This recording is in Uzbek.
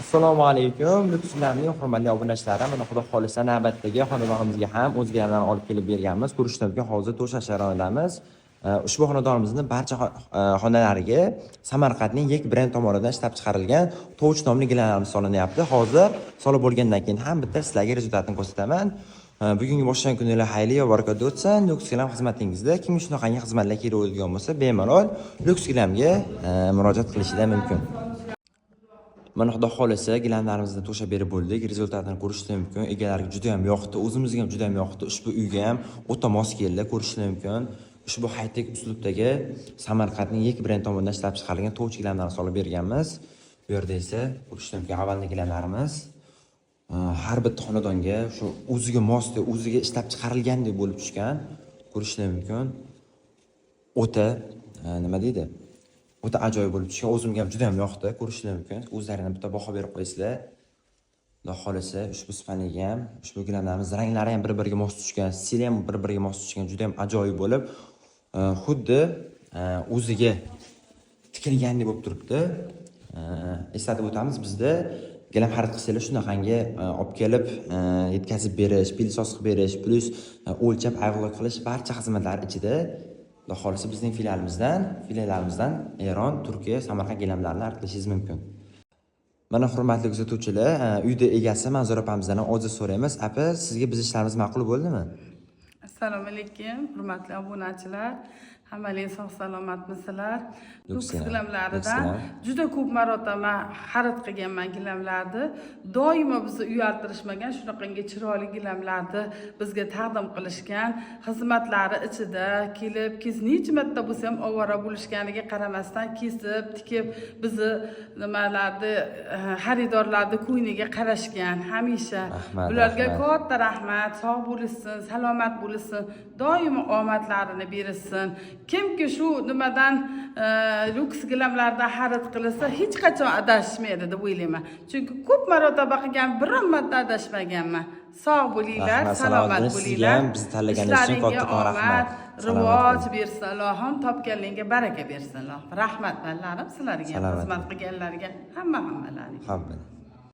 Assalomu alaykum, Lutflarning hurmatli obunachilari. Mana, Xudo xohlasa, navbatdagi xonadonimizga ham o'zgalardan olib kelib berganmiz. Ko'rishdan hozir to'shash jarayonidamiz. Ushbu xonadonimizni barcha xonalariga Samarqandning Yek brend tomonidan ishlab chiqarilgan Touch nomli gilamlarimiz solinyapti. Hozir solib bo'lgandan keyin ham bitta sizlarga результат ini ko'rsataman. Bugungi boshlangan kuninglar xayrli va barakotli o'tsin. Lux Gilam xizmatingizda kimga shunaqangi xizmatlar kerak bo'ladigan bo'lsa, bemalol Lux Gilamga murojaat qilishingiz mumkin. Mana, Xudo xohlasa, gilamlarimizni to'shab berib bo'ldik. Результат ini ko'rishlar mumkin. Egalariga juda ham yoqdi, o'zimizga ham juda ham yoqdi. Ushbu uyga ham o'ta mos keldi, ko'rishlar mumkin. Ushbu high-tech uslubdagi Samarqandning Yek brend tomonidan ishlab chiqarilgan Touch gilamlarni solib berganmiz. Bu yerda esa ko'rishlar mumkin avvalgi gilamlarimiz. Har bitta xonadonga shu o'ziga mos, o'ziga ishlab chiqarilgandek bo'lib tushgan. Ko'rishlar mumkin. O'ta nima deydi? O'ta ajoyib bo'lib tushgan. O'zimga ham juda ham yoqdi. Ko'rishlar mumkin. O'zlaringlar bitta baho berib qo'yasizlar. Xudo xohlasa, ushbu спальник ga ham, ushbu gilamlarimiz ranglari ham bir-biriga mos tushgan, stili ham bir-biriga mos tushgan, juda ham ajoyib bo'lib, xuddi o'ziga tikilgandek bo'lib turibdi. Eslatib o'tamiz, bizda gilam xarid qilsanglar, shunaqangi olib kelib yetkazib berish, пылесос qilib berish, плюс o'lchab overlock qilish barcha xizmatlar ichida. Xudo xohlasa, bizning filiallarimizdan Eron, Turkiya, Samarqand gilamlarini xarid qilishingiz mumkin. Mana, hurmatli kuzatuvchilar, uyda egasi Manzura opamizdan ham отзыв so'raymiz. Apa, sizga biz ishlarimiz ma'qul bo'ldimi? Assalomu alaykum, hurmatli obunachilar. Hammaling sog' salomatmisizlar? Lux Lux gilam, gilamlaridan Lux gilam. juda ko'p marotaba man xarid qilganman gilamlarni. Doimo bizni uyaltirishmagan, shunaqangi chiroyli gilamlarni bizga taqdim qilishgan. Xizmatlari ichida kelib, necha marta bo'lsa ham ovora bo'lishganiga qaramasdan kesib, tikib, bizni nimalarni xaridorlarni ko'ngliga qarashgan hamisha. Rahmat, Bularga rahmat. katta rahmat. Sog' bo'lishsin, salomat bo'lishsin, doimo omadlarini berishsin. Kimki shu nimadan lyuks gilamlardan xarid qilsa, hech qachon adashmaydi deb o'ylayman, chunki ko'p marotaba qilgan, biron marta adashmaganman. Sog' bo'linglar, Rahmat, salomat salomat bo'ling. Sizga bo'linglar. ham bizni tanlaganingiz uchun Ishlaringga kattakon rahmat. omad, Salomat rivoj bo'ling. bersin Allohim, topganligingga baraka bersin Allohim. Rahmat, bolalarim, sizlarga ham, Salomat xizmat bo'ling. qilganlarga, hamma hammalariga. Hamma.